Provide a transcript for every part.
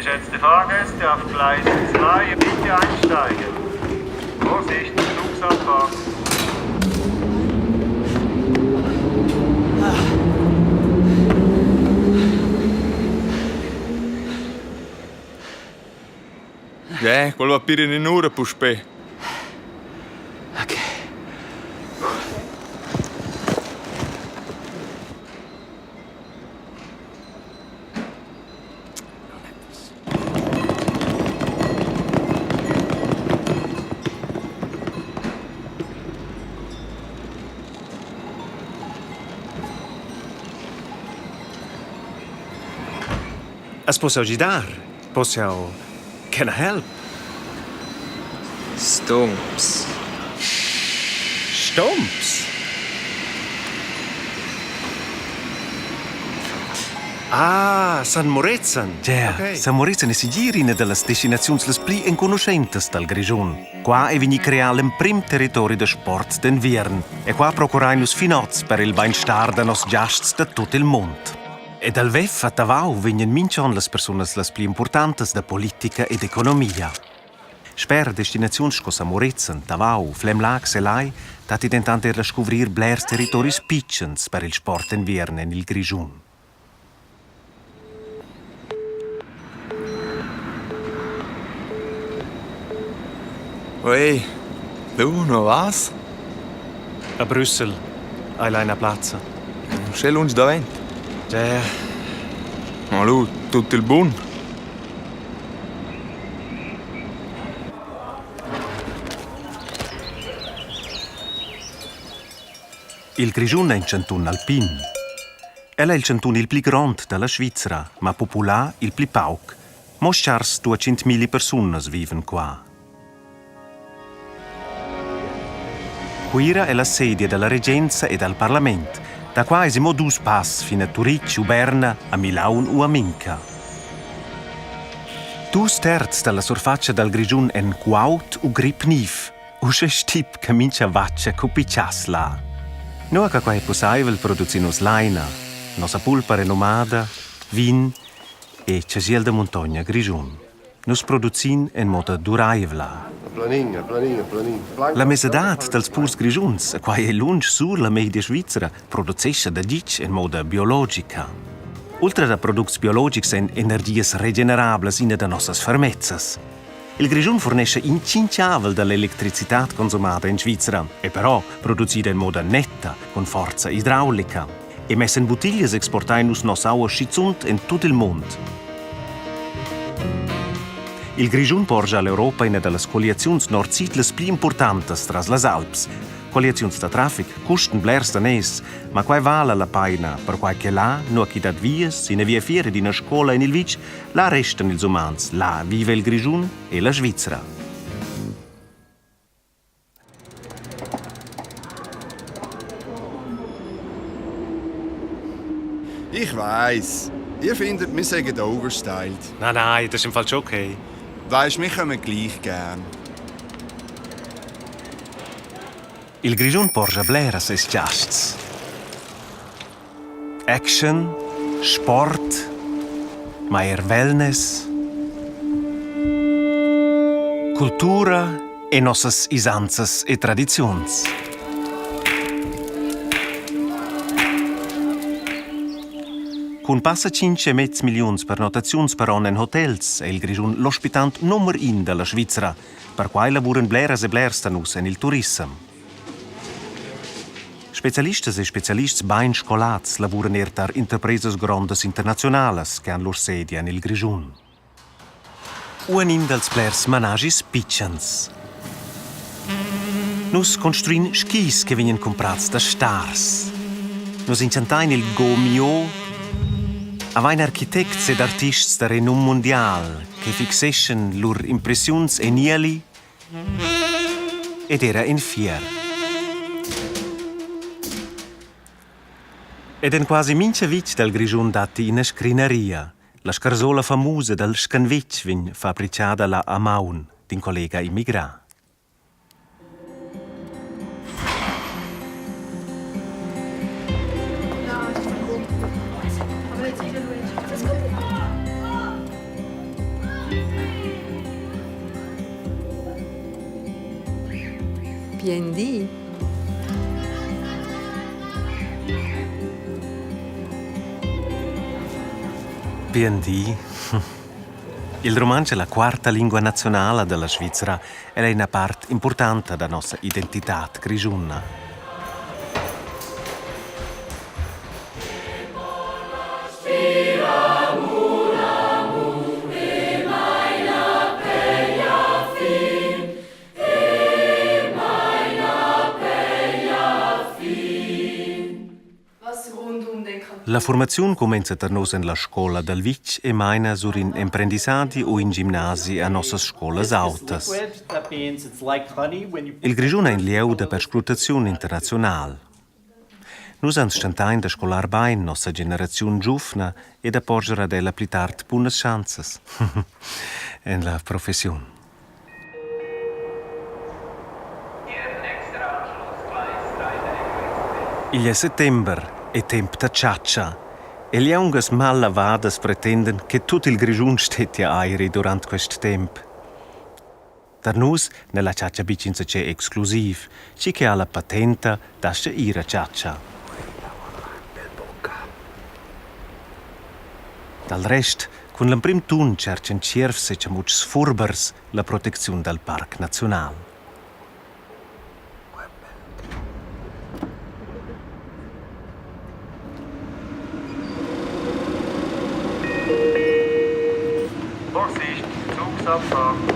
Geschätzte Fahrgäste auf Gleis 2, bitte einsteigen. Vorsicht, Zugsabfahrt. Yeah, quel va pir in in'ura puspè. Okay. As poss jau gidar? Poss jau Can I help? Stumps. Stumps? Ah, San Murezzan. Gea, okay. San Murezzan è segir ina da las destinaziuns las pli enconuschentas dal Grischun. Qua è vegnì creà l'emprim territori da sport d'enviern e qua procurain nus fin oz per il bainstar da noss giasts da tut il mund. E dal WEF a Tavau vegnan mintg'onn las persunas las pli impurtantas da politica ed economia. Sper destinaziuns sco San Murezzan, Tavau, Flem Laax e Lai datti dentant er da scuvrir blers territoris pitschens per il sport d'enviern en il Grischun. Oi, du, no vas? A Brüssel hai là ina plazza. Uschè lunsch davent? Gea. Ma lu, tut il bun. Il Grischun è in chantun alpin. El è il chantun il pli grond da la Svizra, ma populà il pli pauc. Mo stgars 200.000 persunas vivan qua. Cuira è la sedia da la regenza e dal parlament. Da qua èsi mo dus pass fin a Turitg u Berna, a Milaun u a Minca. Dus terzs da la surfatscha dal Grischun èn guaud u grip niv, uschè stip che mincha vacha cupichass là. Nua che quai è pussaivel producin nus laina, nossa pulpa renomada, vin e chasiel da muntogna grischun. Nus producin en moda duraivla. La mesadad dals purs grischuns, e quai è lunsch sur la media svizra, producescha daditg en moda biologica. Ultra da products biologics èn energias regenerablas ina da nossas fermezzas. Il Grischun furnescha in tschinchavel da l'electricitad consumada en Svizra, è però producida en moda netta cun forza idraulica. E mess en buttiglias exportain nus noss'aua schizunt en tut il mund. Il Grischun porscha all'Europa ina da las colliaziuns nord-sid las pli impurtantas tras las Alps. Colliaziuns da traffic custan blers daners, ma quai vala la paina, perquai che là, nua ch'i dat vias, ina viafier ed ina scola en il vitg, là restan ils umans, là viva il Grischun e la Svizra. Ich weiss, ihr findet, wir seien overstyled. Nein, nein, das ist im Fall schon okay. Weisst, wir kommen gleich gern. Il Grischun porscha bleras ses giasts. Action, sport, ma er wellness, cultura e nossas isanzas e tradiziuns. Cun passa 5,5 milliuns pernottaziuns per onn en hotels è il Grischun l'ospitant numer in da la Svizra. Perquai lavuran bleras e blers da nus en il turissem. Spezialistas e spezialists bain scolats lavuran er tar interpresas grondas internaziunalas che han lur sedia en il Grischun. U en in dals blers manaschis pitschens. Nus construin skis che vegnan cumprads da stars. Nus inchantain il Gomio. Avain architects ed artists da renum mundial che fixeschan lur impressiuns en ieli ed era in fier. Ed en quasi mintga vitg dal Grischun datti ina scrinaria. La scarsola famusa dal Scanvetg vegn fabricada là a maun d'in collega immigrà. Bien di. Bien di. Il rumantsch è la quarta lingua naziunala da la Svizra. Ella è ina part impurtanta da nossa identitad grischuna. La formaziun cumenza tar nus en la scola dal vitg e maina sur in emprendissadi u in gimnasi a nossas scolas autas. Il Grischun è in lieu da perscrutaziun internaziunal. Nus ans stentain da scolar bain nossa generaziun giuvna e da porscher ad ella pli tard bunas schanzas en la professiun. Igl è settember e temp da chatscha. E liungas mallavadas pretenden che tut il Grischun stettia airi durant quest temp. Tar nus n'è la chatscha betg insatge exclusiv. Tgi che ha la patenta dastga ir a chatscha. Dal rest, cun l'emprim tun tschertgan tschiervs e chamutschs furbers la protecziun dal Parc Naziunal. Vorsicht, Zugsabfahrt.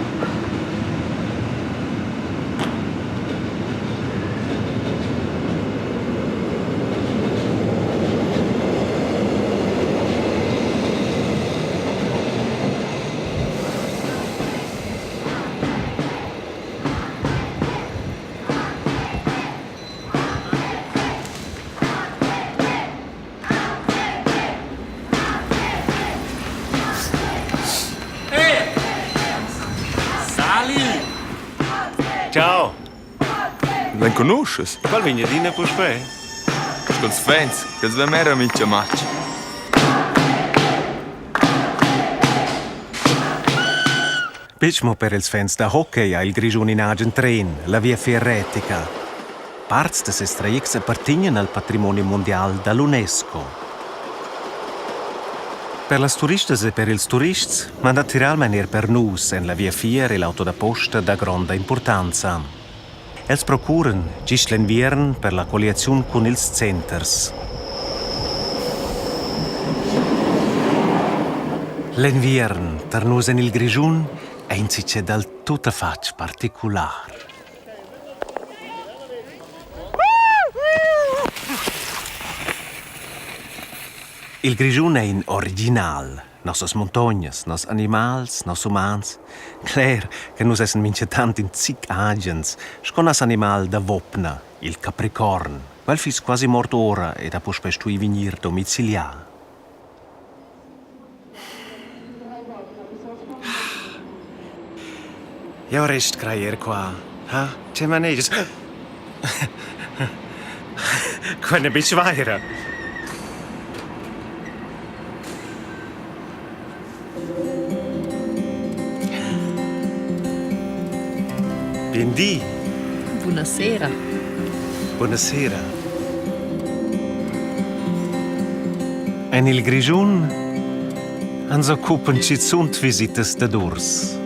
Sali! Ciao! L'enconuschas? Qual vegn adina puspè? Sco'ls fans, ch'els van era mintga matg. Betg mo per ils fans da hockey ha il Grischun in agen tren, la Viafier retica. Parts da ses trajects appartegnan al patrimoni mundial da l'UNESCO. Per las turistas e per ils turists, ma natiralmain er per nus, èn la viafier e l'auto da posta da gronda impurtanza. Els procuran gist l'enviern per la colliaziun cun ils centers. L'enviern tar nus en il Grischun è insatge dal tuttafatg particular. Il Grischun è in original. Nossas muntognas, nos animals, nos umans. Cler che nus essan minchatant in zic agens, sco nos animal da vopna, il capricorn. Quel fiss quasi mort ora ed ha puspè stuì vegnir domicilià. Jau rest crajer qua. Ha? Tge manegias? Quai n'è betg vaira. Bien di. Buonasera. Buonasera. En il Grischun ans occupan schizunt visitas dad urs.